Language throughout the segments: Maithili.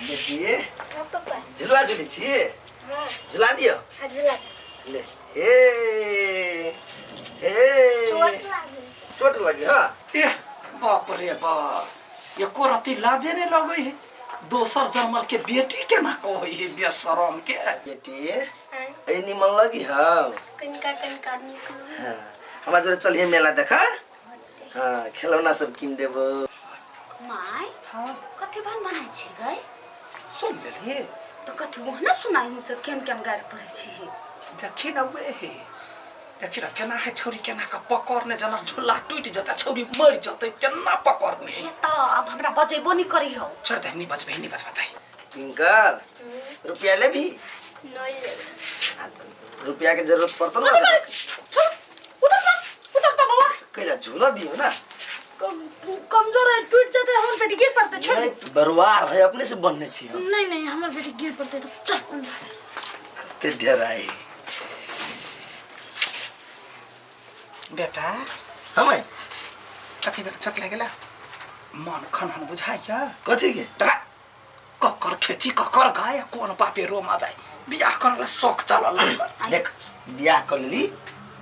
बेटी हाँ पापा। झुला झुली छी? हाँ। झुला दियो। हाँ झुला। ले हे हे। चोट लागे। चोट लगी। हाँ। ए बाप रे बाप, एको रति लाजे नहीं लगे है। दोसर जन्मल के बेटी केना कहै है बेशरम के। बेटी हाँ। ए निमन लगी। हाँ। कनिका कनिका नीक लगे। हाँ, हमरा जोरे चलिए मेला देखा। हाँ, खिलौना सब कीन देबो। माय। हाँ। कथी बन बनाइ छी गई? सुन लेलिए। तो कथी ओहना सुनाई हूँ से केम केम गारि पढ़ै छी? देखी ना वे हे, देखी ना केना है छौरी, केना का पकड़ने जना झूला टूट जता, छौरी मर जतै, केना पकड़ने। हे त अब हमरा बजेबो नहीं करी हो। छोड़ दे, नहीं बजबे, नहीं बजबे। ट्विंकल, रुपया ले भी? नहीं लेबै। हाँ, तो रुपया के जरूरत पड़तो ना। छोड़, उतर जा, उतर जा बाबा। कैला झूला दियो ना। कमजोर है, टूट जाते, हमर बेटी गिर पड़ते, छोड़। नहीं, बरुआर है, अपने से बनने छी हम। नहीं नहीं, हमर बेटी गिर पड़ते तो चल अंदर। कते डराई। बेटा। हाँ माई। कथी बेटा चोट लागेला? मन खनहन बुझाइया। कथी के? टका ककर खेती ककर गाय कोन पापे रोमा जाए, बियाह करला शौक चल लागल। देख, बियाह कर लेली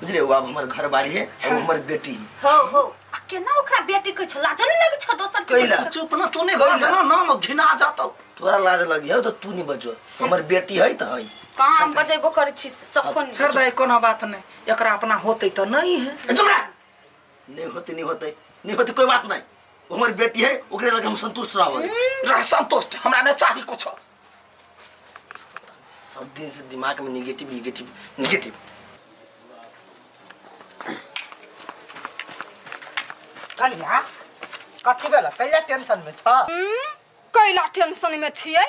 बुझले, वो अब हमर घर बारी है और वो हमर बेटी है। हो हो, आ केना ओकरा बेटी कहै छौ? लाज नहीं लगै छौ दोसर के? कैला? चुप ना तू, नहीं कैला? बजना नाम घिना जातौ। तोरा लाज लगी है तो तू नहीं बजो, हमर बेटी है तो है। कहाँ हम बजेबो करै छी सखन। छोड़ दे, कोनो बात नहीं, एकरा अपना होते तो नहीं है। ए, चुप रह। नहीं होते, नहीं होते, नहीं होते, कोई बात नहीं, वो हमर बेटी है, ओकरे लगे हम संतुष्ट रहबै। रह संतुष्ट, हमरा नहीं चाही कुछ। सब दिन से दिमाग में निगेटिव निगेटिव निगेटिव। कनिया, कथी भेल? कैला टेंशन में छ? कैला टेंशन में छियै?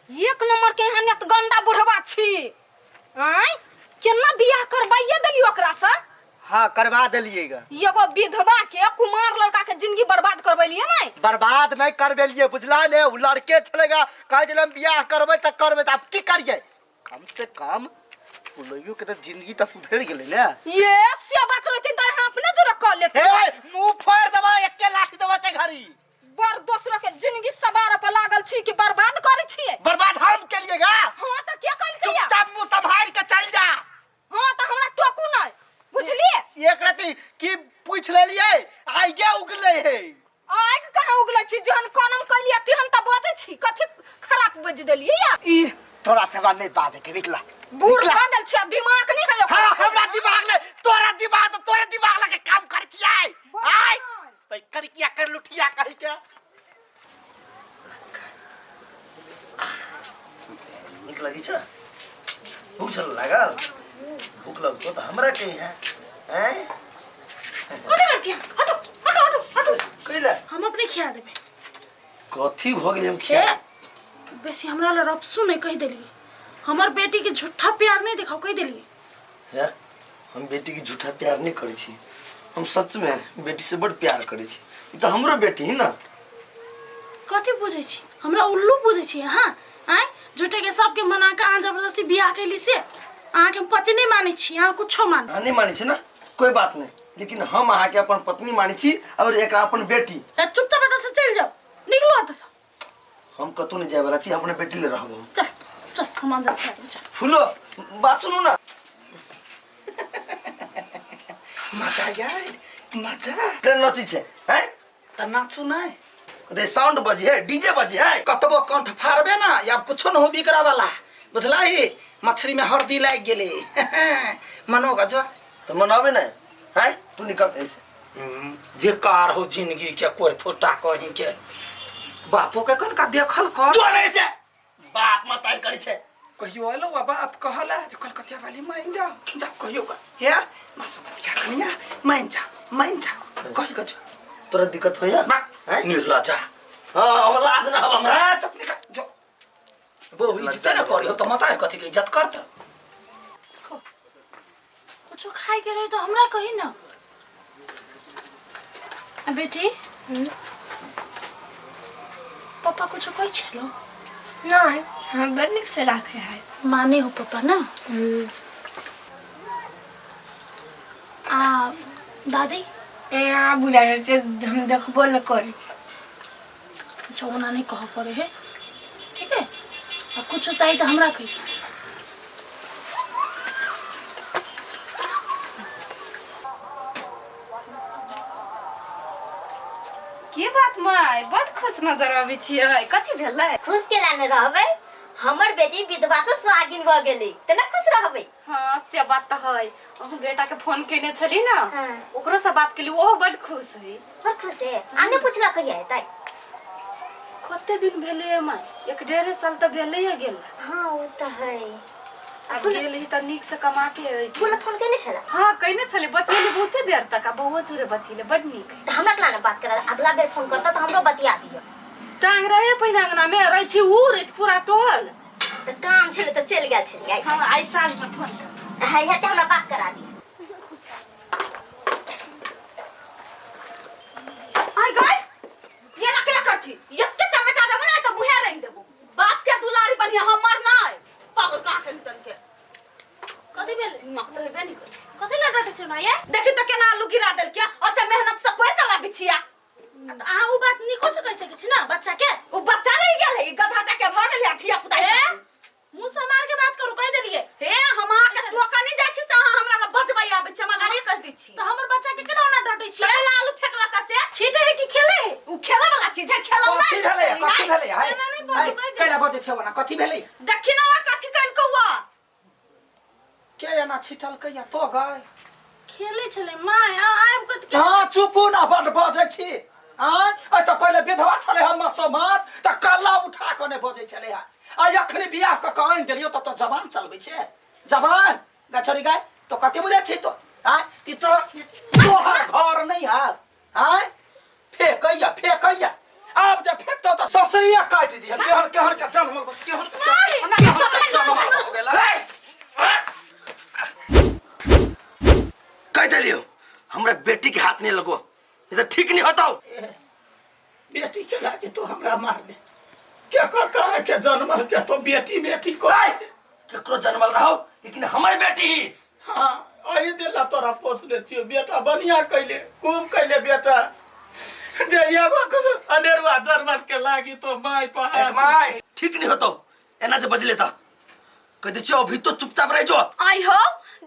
एक नंबर के यहाँ नेत गंदा बुढ़वा छी। आँय, केना बियाह करवाइए देली ओकरा से? हाँ, करवा देलिएगा। एगो विधवा के कुमार लड़का के जिंदगी बर्बाद करबेलिए नहीं? बर्बाद नहीं करबेलिए, बुझला ने? उ लड़के छलेगा, कहै छलै हम बियाह करबै तऽ करबै, तऽ आब की करियै? कम से कम उ लइयो के तऽ जिंदगी तऽ सुधरि गेलै ने। ये से बात रहतिन तऽ अहाँ अपने जोरे कऽ लेतिन। हे, मुंह फोड़ देबै, एके लाठी देबै ते घड़ी। बड़ दोसरो के जिंदगी सवार पर लागल छी कि बर्बाद करै छियै? बर्बाद हम केलिएगा? हाँ तऽ के कलकै? चुपचाप मुंह सम्हारि के चल जा। हाँ तऽ हमरा टोकू नहि, बुझलिए? एक रति की पूछ लेलिए, आइगे उगले है। आगि कहाँ उगलै छी? जहन कनम कैलियै तेहन तऽ बजै छी। कथी खराब बजि देलियै या ई? तोरा तोरा नहीं बाजे के, निकला। बूढ़ निकला। भऽ गेल छी, आब दिमाग नहि है ओकरा। हाँ, हमरा दिमाग ले, तोरा दिमाग तो तोरे दिमाग लगे काम कर छियै। आय भाई करकिया कर लुठिया कहि के। नीक लगै छ? भूख छल लागल? भूख लगतो तऽ हमरा के है हैं? कथी करै छी? हटो हटो हटो हटो। कैला? हम अपने खिया देबै। कथी भऽ गेलै? हम खिया बेसी हमरा लए रफसू नहि, कहि देलियै। हमर बेटी के झूठा प्यार नहीं दिखाओ, कहि देलियै। है, हम बेटी के झूठा प्यार नहीं करै छी। हम सच में बेटी से बड़ प्यार करै छी। ई तऽ हमरो बेटी है ना। कथी बुझै छी? हमरा उल्लू बुझै छी अहाँ? आँय, झूठे के सबके मना के अहाँ जबरदस्ती बियाह कैली से अहाँके हम पति नहीं मानै छी, अहाँ कुछो मान। अहाँ नहीं मानै छी ना, कोई बात नहीं, लेकिन हम अहाँके अपन पत्नी मानै छी और एक अपन बेटी। ए, चुपचाप एतऽ से चलि जाओ, निकलू एतऽ से। हम कतौ नहीं जाए वाला छी, अपने बेटी ले रहब हम। चल चल, हम अंदर खा देब, चल। फूलो, बात सुनू ना। मजा आयल मजा। के नची छै हैं? तऽ नाचू नहि? दे साउंड बजी है, डीजे बजी है। कतबो कंठ फाड़बे ना, आब कुछो न हो बिगड़ा वाला, बुझला? ही मछली में हरदी लागि गेलै मनो गजो। तो मनाबे नहीं हैं, तू निकल ऐसे। बेकार हो जिंदगी के, कोई फोटा कहीं के बापो के कनका देखल कर। तू नहीं से बाप मत आइ करी छै। कहियो एलो आ बाप कहला जे कलकतिया वाली मान जा जा, कहियो का हे मसुमतिया कनिया मान जा मान जा, कहि गजो। तोरा दिक्कत होया? बा हैं? निर्लज्जा। हाँ, हम लाज ना हम हमरा। हाँ, चुप निकल जो वो इज्जत ना करी हो तो मत आए, कथी के इज्जत करत? कुछो खाए के रहे तो हमरा कही ना। आ बेटी, पापा कुछो कहै छलो? नहीं, हम बड़ नीक से राखे है। माने हो पापा ना? आ दादी? ए आ बुझा छै हम देखबो न करी। अच्छा, ओना नहीं कह पड़े है, ठीक है? आ कुछो चाही तऽ हमरा कहियो। की बात माय, बड खुश नजर आबै छियै, कथी भेलै? खुश केला ने रहबै, हमर बेटी विधवा से सुहागिन भऽ गेली तऽ ने खुश रहबै। हाँ से बात तऽ है। अहूँ बेटा के फोन केने छली ना? हाँ। ओकरो से बात केली, ओहो बड खुश है। बड़ खुश है। आ ने पुछलक कहिया एतै? कते दिन भेलै माय, एक डेढ़ साल तऽ भेलै गेल। हाँ ओ तऽ है। आब गेल ही तऽ नीक से कमा के अयतै। फोन फोन केने छला? हाँ कयने छली, बतियेली बहुते देर तक, आ बौआ चूरे बतियेली, बड नीक। तऽ हमरा केना ने बात करा, अगला बेर फोन करता तऽ हमरो बतिया दियौ। टांग रहे पहिने अंगना में रहै छी उड़ैत पूरा टोल। तऽ काम छलै तऽ चलि गेल छलियै। हाँ आइ साँझ में फोन करब। है है तऽ हमरा बात करा दियौ। आइ गई ये ना केला कर छी, एते चमेटा देबो ना तऽ मुहे रंग देबो। बाप के दुलारी बनिया हमर नै, पागल कहाँ के नितन के। कथी भेलै? दिमाग तऽ हेबे नहीं करे। कथी लए डाँटै छियै माय? देखी तऽ केना आलू गिरा देलकै, ओते मेहनत से कोइ कला बिछिया। तऽ अहाँ ओ बात नीको से कहि सकै छी ना बच्चा के? ओ बच्चा रहि गेल है, ई गधा टा के भऽ गेल है धिया पुता। ए मुँह समार के बात करू, कहि देलियै। हे हम अहाँ के टोका नहीं जाइ छी से अहाँ हमरा लग बजबै आबै छी, हम गाड़ी कहि दै छी। तऽ हमर बच्चा के केना ओना डाँटै छियै? केला आलू फेकलक से? छीटे है कि खेले है? उ खेले वाला चीज है, खेलौना। कथी भेलै? कथी भेलै? हाय एना नहि बाजू, कहि कैला बजै छै ओना, कथी भेलै? देखी ना कथी कइलकौ वा। के एना छिटलकै या तो गए? खेले छलै my, आ आबि कऽ तऽ हाँ चुपू ना, बड बजै छी। आँय एहिसँ पहिले विधवा छलै हमर सोमत तऽ कल्ला उठा कऽ नहि बजै छलै हँ, आ अखनी बियाह कऽ कऽ आनि देलियौ तऽ तो जबान चलबै छै जबान। गा छोरी गाय तो कथी बुझै छी तो? आँय ई तो तोहर घर नहीं है। आँय फेकैया फेकैया, आब जे फेकतौ तऽ ससरिया काटि दिह। केहन केहन के जन्म, केहन केहन के जन्म हो गेल। कह देलियो हमरा बेटी के हाथ नहीं लगो, ये तो ठीक नहीं होता। बेटी के लागे तो हमरा मारले, केकर कहाँ के जन्मल के तो बेटी बेटी को केकरो जन्मल रहो लेकिन हमर बेटी ही। हाँ अही देला तोरा पोसले छियो बेटा, बढ़िया कैले, खूब कैले बेटा, जे एगो अनेरुआ जन्मल के लागी तो my पहाड़। My ठीक नहीं होतो एना जे बजले ता, कह दे छियो अभी तो चुपचाप रह जो। आई हो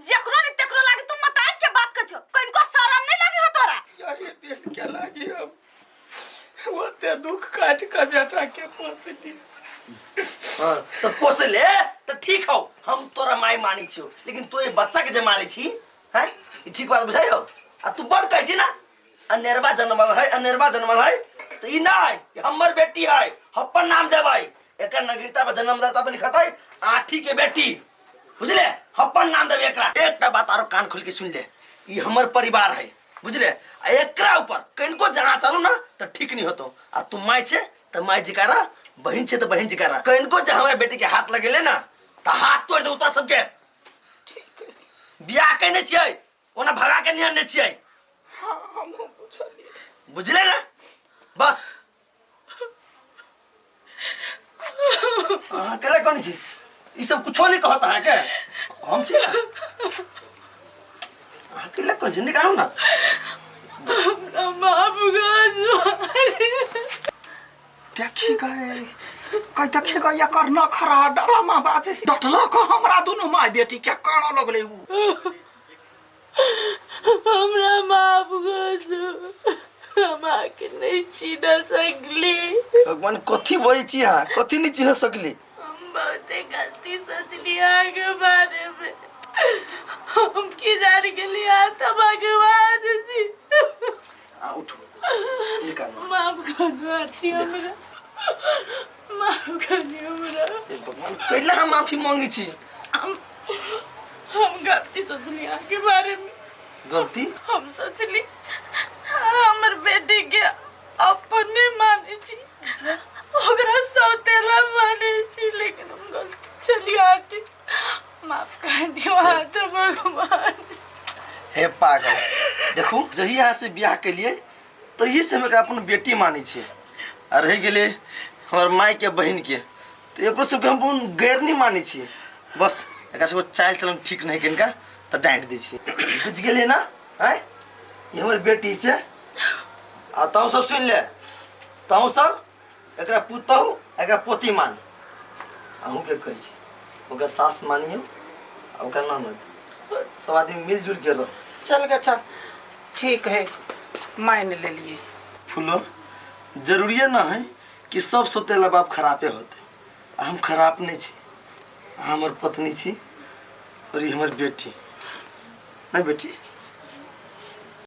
जकरो ने तेकरो लागी तू मतार के बात कर छो, कनको शरम नहीं लागी हो तोरा? यही दिन के लागी हम ओते दुख काट के बेटा के पोसली। हाँ तो पोस ले तो ठीक हो, हम तोरा माय मानी छियो, लेकिन तू ये बच्चा के जे मारे छी हैं ई ठीक बात बुझाई हो? आ तू बड़ कहै छी ना अनेरवा जन्मल है, अनेरवा जन्मल है, तो ई नहीं कि हमर बेटी है, अपन नाम देबै, एकर नगरीता पर जन्मदाता पर लिखत है आठी के बेटी, बुझले? अपन नाम देबै एकरा। एकटा बात आरो कान खोल के सुन ले, ई हमर परिवार है बुझले, आ एकरा ऊपर कनको जहाँ चलू ना तो ठीक नहीं होतो। आ तू my छे तो my जिकारा, बहिन छे तो बहिन जिकारा, कनको जहाँ हमारे बेटी के हाथ लगेले ना तो हाथ तोड़ दे उता सबके। बियाह कने छियै ओना भगा के नहीं आनने छियै। हाँ हमहूँ बुझलियै। बुझले ना? बस अहाँ केला कोन छी ई सब कुछो नहीं कहत अहाँ के, हम छी ना अहाँ केला कोन छी निकालू ना। हमरा माफ कर दो। देखी गए कह देखी गए एकर नखरा डरामा बाजे डटलक हमरा दुनू my बेटी के कानऽ लगलै उ। हमरा माफ कर दो, हम आके नहीं छीन सकली। भगवान कथी बजै छी अहाँ, कथी नहीं चिन्ह सकली? हम बहुते गलती सोचली अहाँके बारे में, हम की जान गेली अहाँ तऽ भगवान छी। आ उठू निकालू। माफ कर दो आंटी, हमरा माफ कर दियो हमरा। हे भगवान कैला हम माफी मांगे छी? हम गलती सोचली अहाँके बारे में। गलती? हम सोचली हमर बेटी के अपने माने छी, ओकरा सौतेला माने छी, लेकिन हम गलती चली आंटी, माफ कर दियो अहाँ तऽ भगवान। हे पागल, देखू जही अहाँ से बियाह केलिए तहिए से हम एकरा अपन बेटी मानै छियै, आ रहि गेलै हमर मायके बहिनके तऽ एकरो सबके हम अपन गैर नहि मानै छियै। बस एकरा सबके चालि चलन ठीक नहि कनिका तऽ डाँटि दै छियै, बुझि गेलियै ना? आँय ई हमर बेटी से, आ तहूँ सब सुनि ले, तहूँ सब एकरा पुतहु एकरा पोती मान। अहूँके कहै छी, ओकर सास मानियौ आ ओकर ननद, सब आदमी मिलजुल के रहो। चल गे चल, ठीक है, मान लेलिए। फूलो, जरूरिए न है कि सब सौतेला बाप खराबे होते। हम खराब नहीं छी, हमर पत्नी छी और ई हमर बेटी। नहीं बेटी?